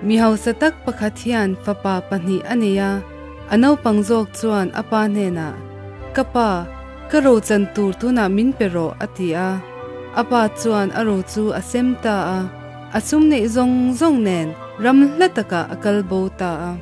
Mi hausa tak pakhat hian fapa pahnih a nei a, a naupang zawk chuan a pa hnenah, Ka pa, ka ro chan tur tunah min pe rawh, a ti a. A pa chuan a ro chu a sem ta a, a sum neih zawng zawng nen ram hla takah a kal bo ta a.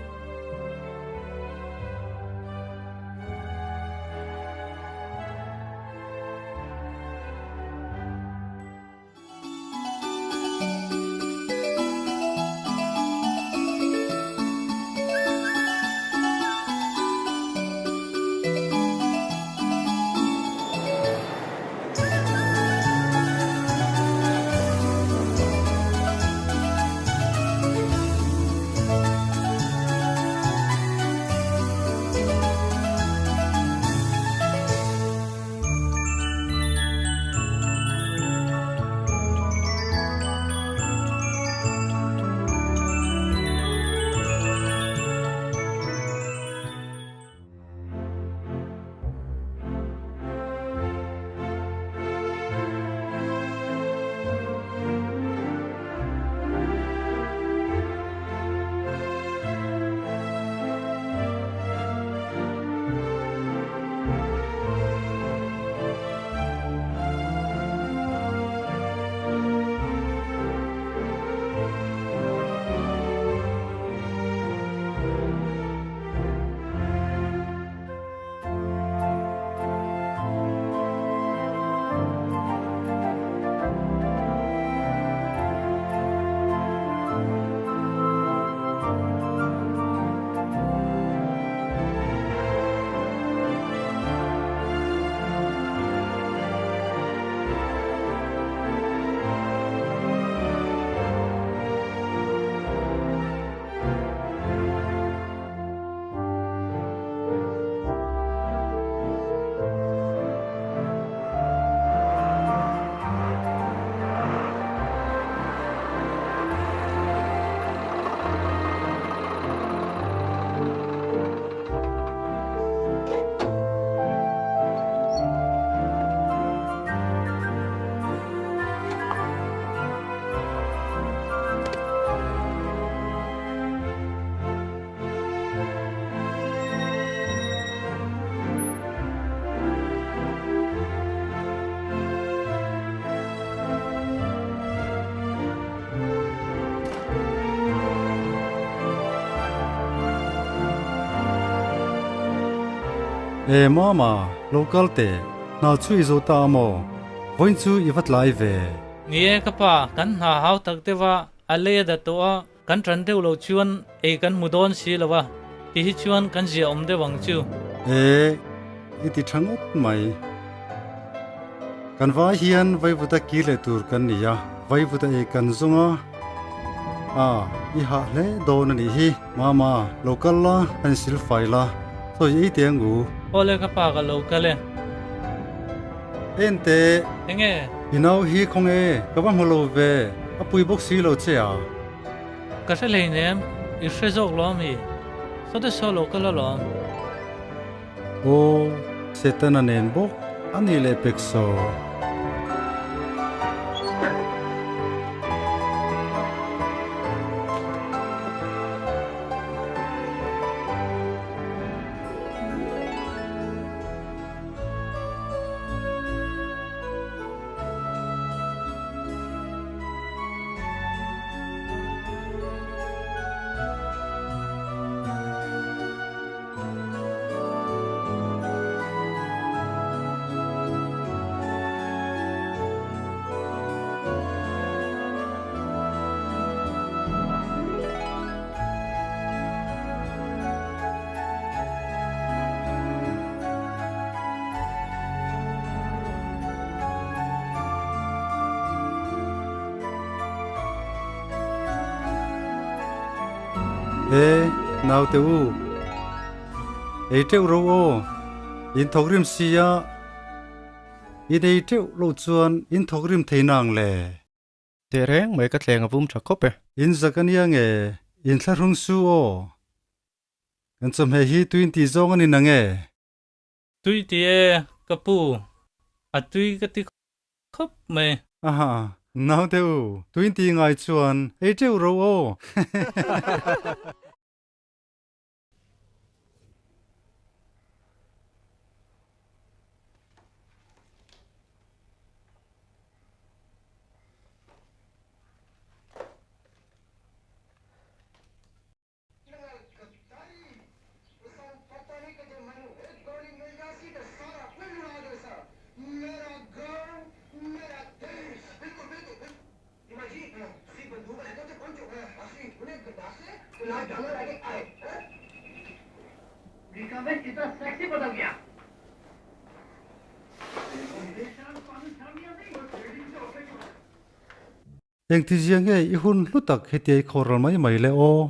E Mama, lo kal teh, hna chu i zo ta a maw? Vawiin chu i va tlai ve. Ni e ka pa, kan hna hau tak deuh a, a lei a da tawh a, kan ṭan deuh loh chuan ei kan hmu dawn si lo a, ti hi chuan kan zia awm deuh ang chu. E, i ti ṭha ngawt mai. Kan vai hian vaivuta kir leh tur kan ni a, vaivuta ei kan zawng a, a, i hah hle dawn a nih hi. Mama, lo kal la, han sil fai la, sawi ei teh ang u. Awle ka pa ka lo kal e. Ente. Enge? I nau hi khaw nge? Ka va hmu lo ve, a pui bawk si lo che a. Ka hre hleinem, i hre zawk lo ami? Sawte saw lo kal alawm. Aw, Setana nen bawk a nih leh pek saw. E, naute u, ei teuh ro aw, in thawk rim si a, in ei teuh loh chuan in thawk rim thei nang le. Teh reng mai ka thleng a vum tha khawp e. In zak a nia nge, in thlahrung su aw. Kan chawhmeh hi tuin tih zawng a ni nang e. Tui ti e, ka pu. A tui ka ti khawp mai. Aha. Naute u, tuin ti ngai chuan ei teuh ro aw. Engtizia nge i hun hlu tak hetiai khawral mai mai le aw?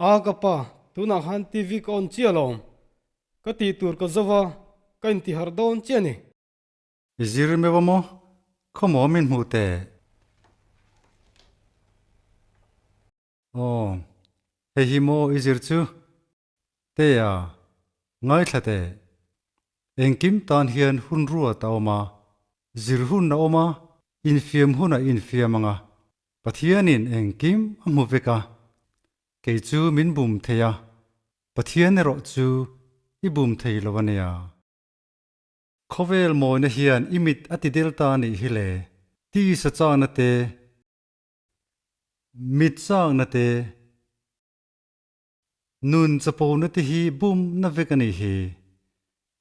A ka pa, tunah khan TV ka on chiah alawm. Ka tih tur ka zo va, ka intiharh dawn chiah a ni. I zir meuh a maw? Khawmaw min hmuh teh? Aw, hei hi maw i zir chu? Tea, ngaithla teh. Engkim tan hian hun ruat a awm a, zir hun a awm a, infiam hun a infiam ang a, Pathianin engkim a hmu vek a, kei chu min bum thei a, Pathian erawh chu i bum thei lo a nia. Khawvel mawina hian i mit a ti del ta anih hi le, tisa chakna te, mit chakna te, Nun chapona te hi bum na vek a nih hi.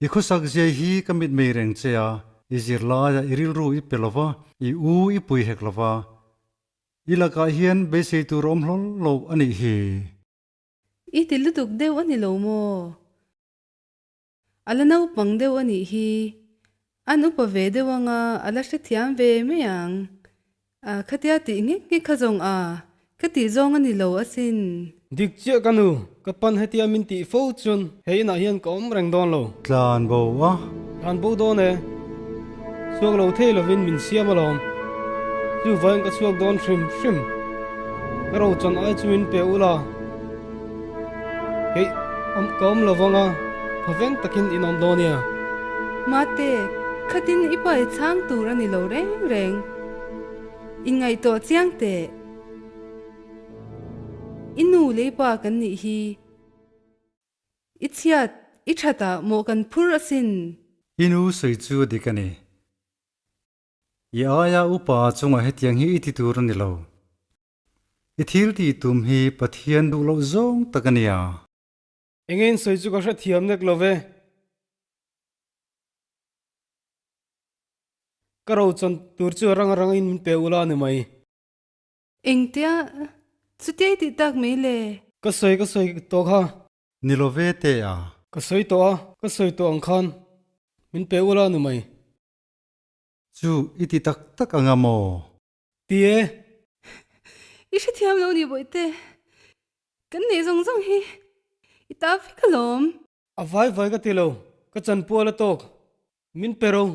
I khawsak zia hi ka mitmei reng che a, i zirlaia i rilru i pe lova, i u i pui hek lova. I lakah hian beisei tur awm hlawl lo a nih hi. I ti lutuk deuh a ni lo maw? A la naupang deuh a nih hi. An upa ve deuh anga a la hrethiam ve mai ang. A khatia tih nghek nghek kha zawng a, ka tih zawng a ni lo asin. Dik chiah ka nu, ka pan hetia min tih fo chuan he inah hian ka awm reng dawn lo. Tlan bo a. Tlan bo dawn e. Chhuak lo thei lovin min siam alawm. Chuvangin ka chhuak dawn hrim hrim. Ka rochan ai chu min pe ula. Kei awm ka awm lo vang a, thawveng takin in awm dawn nia. Mate, khatin i pa i chhang tur a ni lo reng reng. Inngaihtuah chiang teh. I nu lei pa kan nih hi. I chhiat, i thatah mawh kan phur asin. I nu sawi chu a dik a ni. I aia upa chungah hetiang hi i ti tur a ni lo. I thil tih tum hi Pathian duh loh zawng tak a nia. Enge in sawi chu ka hrethiam nek lo ve. Ka ro chan tur chu a rang rang in min pe ula a ni mai. Engtia chutia i tih tak mai le? Ka sawi ka sawi tawh kha. Ni lo ve teh a. Ka sawi tawh a, ka sawi tawh ang khan min pe ula a ni mai. Chu i ti tak tak anga maw? Ti e. I hrethiam lo ni Bawihte. Kan neih zawng zawng hi i ta vek alawm. A vai vai ka ti lo, ka chanpual a tawk. Min pe ro.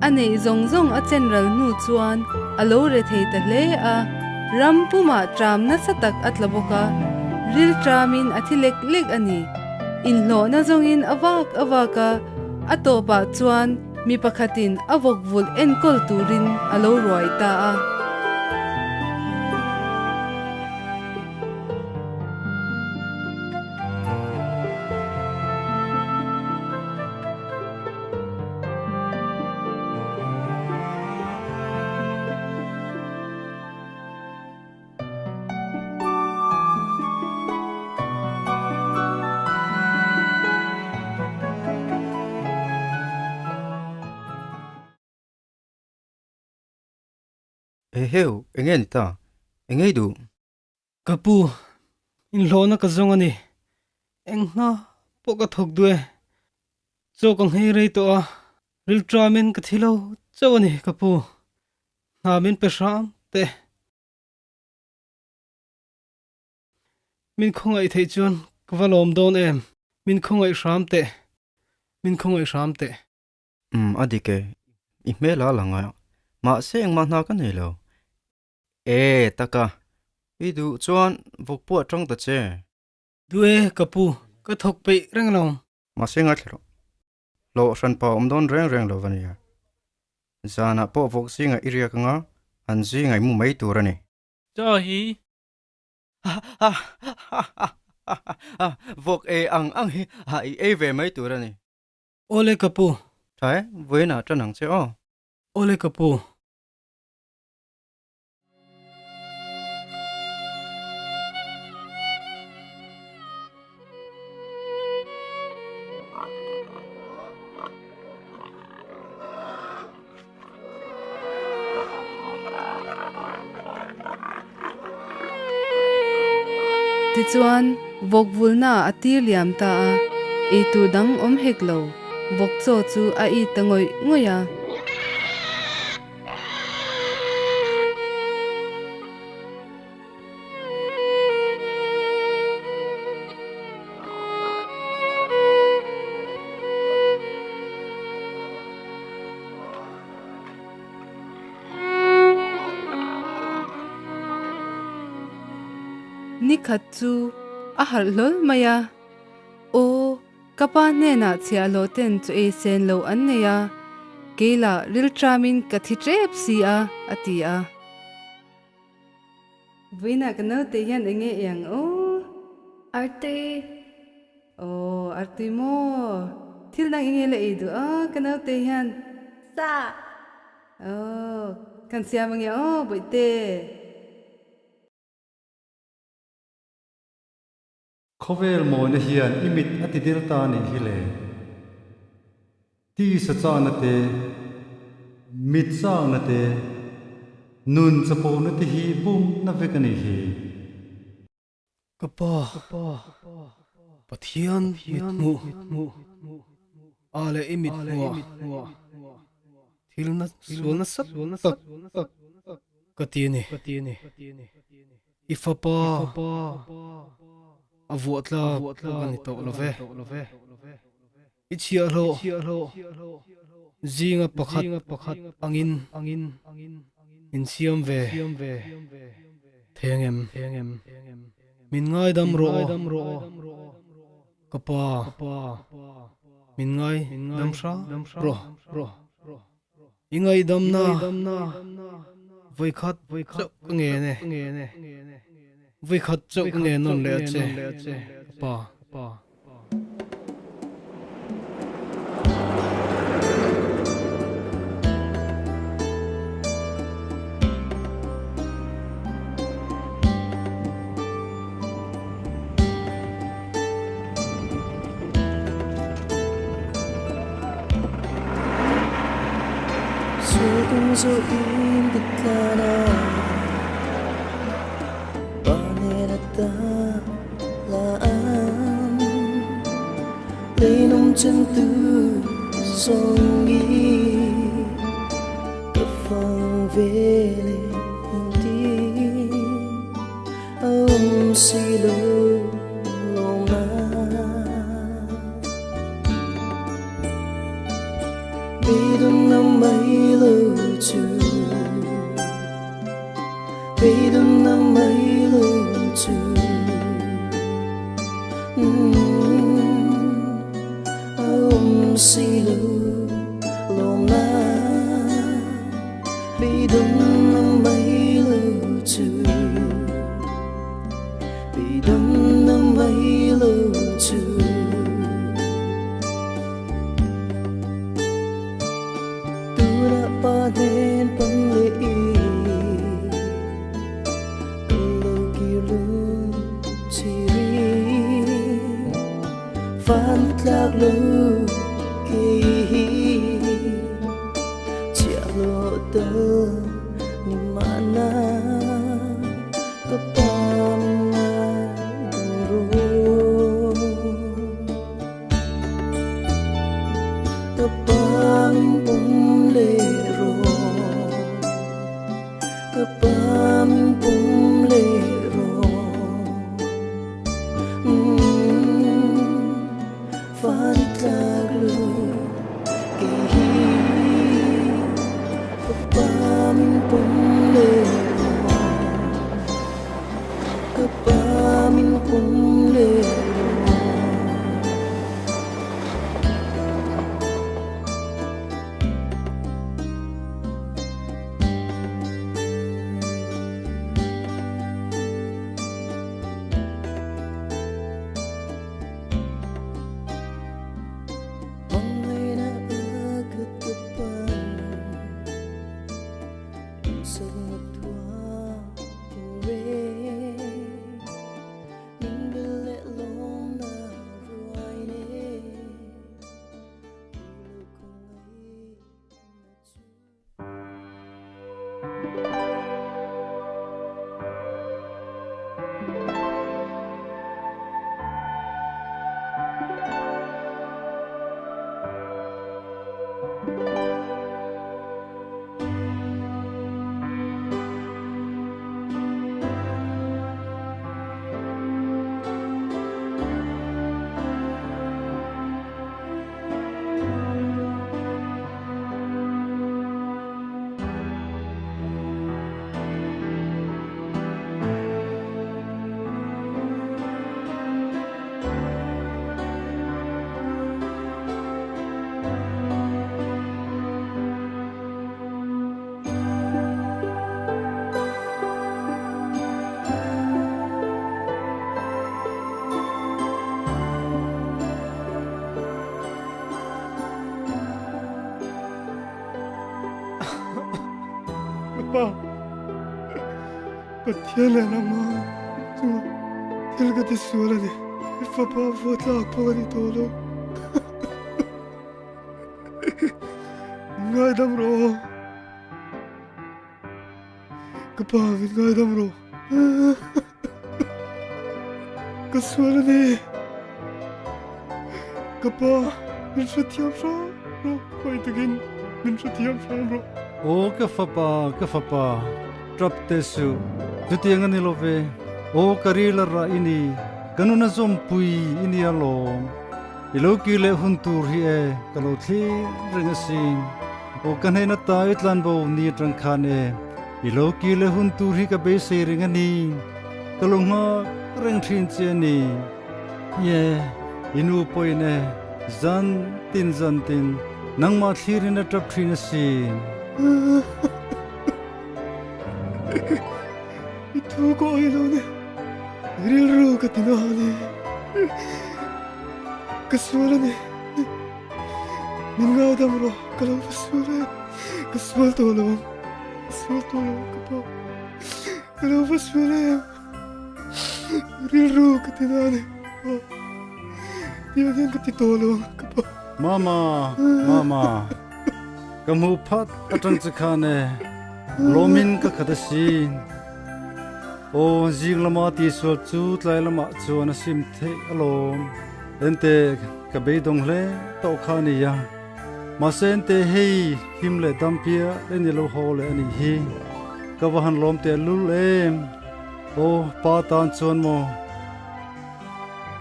A neih zawng zawng a chen ral hnu chuan a lo re thei ta hle a, ram pumah tram nasa tak a tla bawk a, ril tramin a thi lek lek a ni. Inhlawhna zawngin a vak a vak a, a tawpah chuan mi pakhatin a vawk vulh enkawl turin a lo ruai ta a. Eheu, enge ni ta? Enge i duh? Ka pu, inhlawhna ka zawng a ni. Eng hna pawh ka thawk duh e. Chaw ka nghei rei tawh a, rilṭamin ka thi lo chauh a ni ka pu. Hna min pe hram teh. Min khawngaih theih chuan ka va lawm dawn em? Min khawngaih hram teh. Min khawngaih hram teh. Umm, a dik e. I hmel a lang a, mahse engmah hna ka nei lo. E, taka. I duh chuan vawk pawh a tang ta che. Duh e, ka pu. Ka thawk peih reng lo. Mahse ngaithla rawh. Hlawh hran pa awm dawn reng reng lo va nia. Zanah pawh vawk zingah i riak anga an zingah i mu mai tur a ni. Chaw hi. Vawk ei ang ang hi i ei ve mai tur a ni. Awle ka pu. Tha e, vawiinah tan ang che aw. Awle ka pu. Tichuan, vawk vulna a tir liam ta a, eitur dang awm hek lo, vawk chaw chu a it ta ngawih ngawih a. Nikhat chu a harh hlawl mai a, Aw, Ka pa hnenah chhiahhlawh ten chu ei sen lo an nei a, kei lah rilṭamin ka thi ṭep si a, a ti a. Vawiinah ka naute hian eng nge iang aw? Artui. Aw, artui maw? Thil dang eng nge la ei duh a ka naute hian? Sa. Aw, kan siam ange aw bawihte. Khawvel mawina hian i mit a ti dil ta nih hi le. Tisa chahna te, mit chakna te, nun chapona te hi bumna vek a nih hi. Ka pa, Pathian mithmuh a leh i mithmuh ah thil na sual nasa tak ka ti a ni. I fapa a vuah tlak ka ni tawh lo ve. I chhiahhlawh zinga pakhat angin min siam ve thei angem? Min ngaidam rawh aw, ka pa, min ngaidam hram rawh. I ngaihdamna vawikhat chauh ka ngen e, vawikhat chauh ka ngen nawn leh a che, ka pa. Pa, Pathian leh nangmah chu thil ka ti sual a ni. I fapa vawt lak pawh a ni tawh lo. Ngaidam rawh aw. Ka pa, min ngaidam rawh. Ka sual a ni. Ka pa, min hrethiam hram rawh, khawi takin min hrethiam hram rawh. Aw ka fapa, ka fapa, tap teh suh, chutiang a ni lo ve. Aw ka ril a rah i ni, ka nun a zawmpui i ni alawm. I lo kir leh hun tur hi e, ka lo thlir reng asin. Aw ka hnehna ta i tlanbo ni atang khan e, i lo kir leh hun tur hi ka beisei reng a ni. Ka lo nghak reng thin che a ni. Ie, i nu pawhin e, zan tin zan tin nangmah thlirin a tap thin asin. I thu ka awih lo ni, rilru ka ti na a ni. Ka sual a ni. Min ngaidam rawh, ka lo va sual e. Ka sual tawh lo ang, ka sual tawh lo ang ka pa. Ka lo va sual em. Rilru ka ti na a ni, pa. Tiang hian ka ti tawh lo ang ka pa. Mama, mama. Ka hmuh phat atang che khan e, lawmin ka khat asin. Aw, zing lama tisual chu tlai lamah chuan a sim theih alawm. Ente, ka beidawng hle tawh kha a nia. Mahse ente hei him leh dam piah le ni lo haw leh a nih hi. Ka va han lawm teh lul em. Aw, pa tan chuan maw.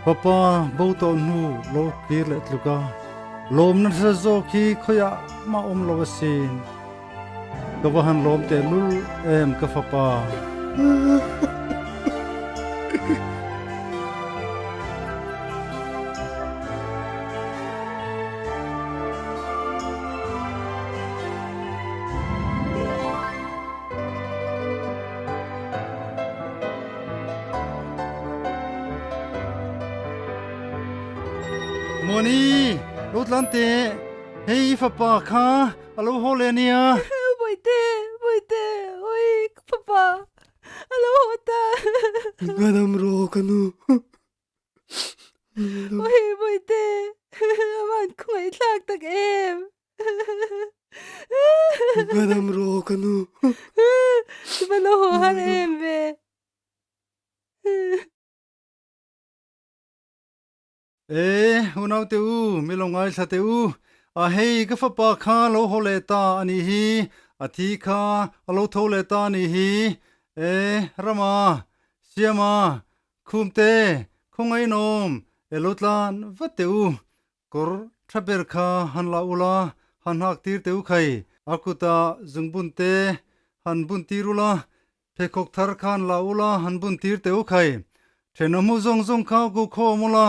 Papa, bo tawh hnu lo kir leh tluk a. Lawmna hla zawk hi khawiah mah awm lo asin. Ka va han lawm teh lul em ka fapa. Mawni, lo tlan teh, hei i fapa kha a lo haw leh a nia. Bawihte, Bawihte, oi ka fapa a lo haw ta. Ka dam rawh ka nu. Oi Bawihte, a van khawngaih thlak tak em. Ka dam rawh ka nu. I va lo haw har em ve. E, unau te u, mi lo ngaithla teh u. A hei, ka fapa kha lo haw leh ta a nih hi, a thi kha a lo tho leh ta a nih hi. E, Rama, Siama, Khumte, Khawngainawm, e lo tlan vat teh u. Kawr tha ber kha han la ula, han hak tir teh u khai. A kutah zungbun te han bun tir ula, Pheikhawk thar khan la ula han bun tir teh u khai. Thenawm hu zawng zawng kha ku khawm ula,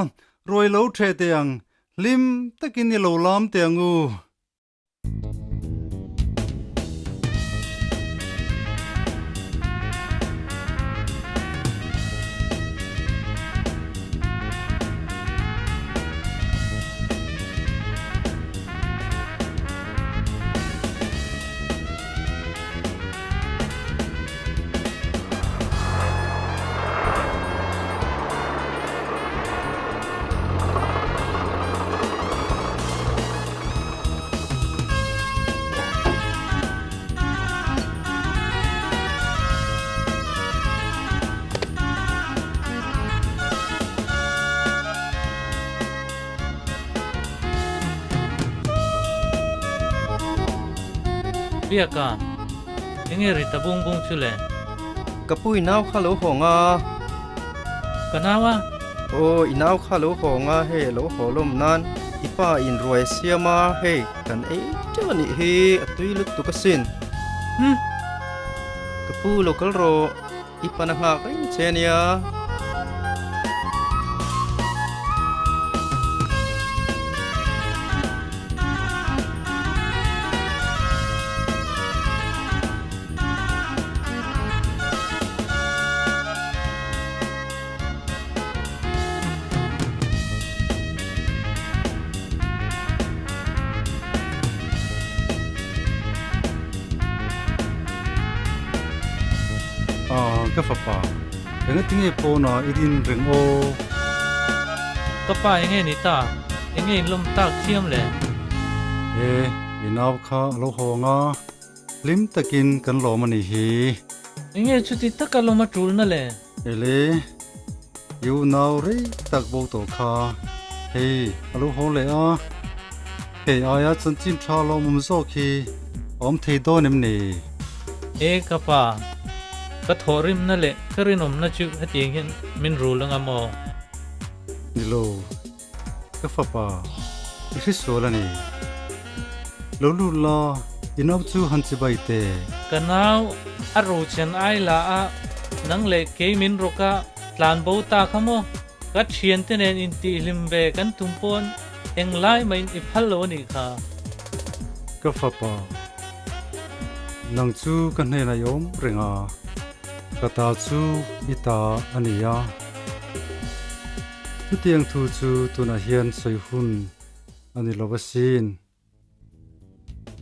ruai lo theh teh ang, hlim takin i lo lam teh ang u. Biaka, enge ri ta bung bung chu le? Ka pu i nau kha lo hawng a. Ka nau a? Aw, i nau kha lo hawng a, hei a lo haw lawm nan i pa in ruai a siam a, hei kan ei teuh a nih hi, a tui lutuk asin. Hm. Ka pu lo kal rawh. I pan a nghak reng che a nia. Ah, ka fapa, engatinge pawnah i din reng aw? Ka pa enge ni ta? Enge in lawm tak thiam le? E, i nau kha a lo hawng a, hlim takin kan lawm a nih hi. Enge chuti taka lawm a tulna le? Ele, I unau rei tak bo tawh kha hei a lo haw leh a, hei aia chanchin tha lawmawm zawk hi a awm thei dawn em ni? E ka pa, ka thawhrimna leh ka rinawmna chu hetiang hian min rul anga maw? Ni lo, ka fapa, i hre sual a ni. Lo lut la, i nau chu han chibai teh. Ka nau a rochen ai la a, nang leh kei min rawk a, tlan bo ta kha maw? Ka thiante nen intihhlim ve kan tum pawn englai mahin i phal lo a nih kha. Ka fapa, nang chu ka hnenah i awm reng a, ka ta chu i ta a ni a. Chutiang thu chu tunah hian sawi hun a ni lo asin.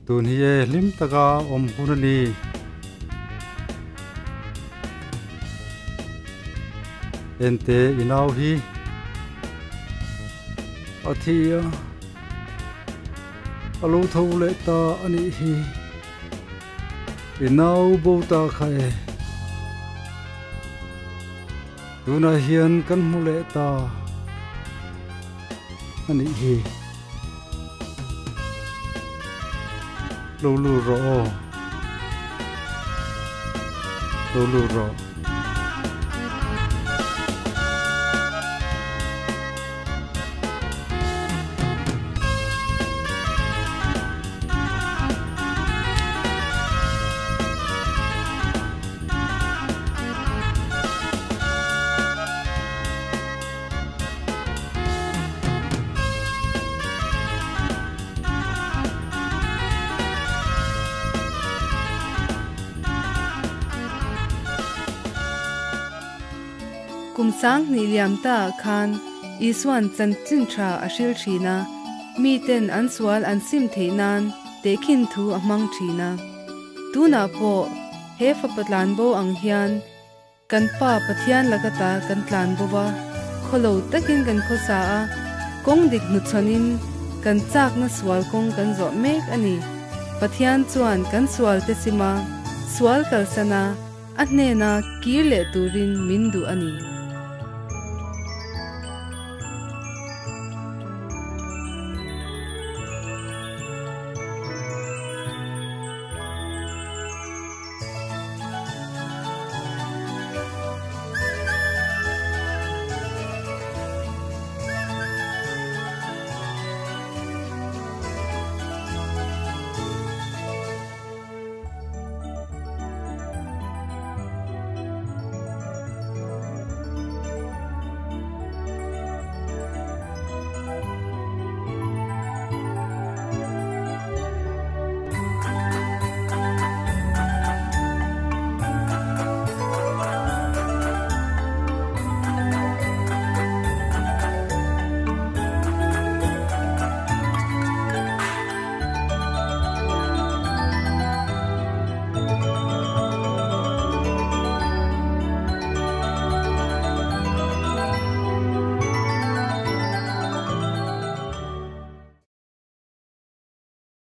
Tun hi e hlim taka awm hun a ni. Ente i nau hi a thi a, a lo tho leh ta a nih hi. I nau bo ta kha e. Tunah hian kan hmu leh ta a nih hi. Lo lut rawh aw. Lo lut rawh. Kum 20 liam ta khan Isuan chanchin tha a hril thin a, miten an sual an sim theih nan tehkhin thu a hmang thin a. Tunah pawh he fapa tlan bo ang hian kan Pa Pathian lakata kan tlan bo va, khawlo takin kan khawsa a, kawng dik hnuchhawnin kan chakna sual kawng kan zawh mek a ni. Pathian chuan kan sual te sima sual kalsana a hnena kir leh turin min duh a ni.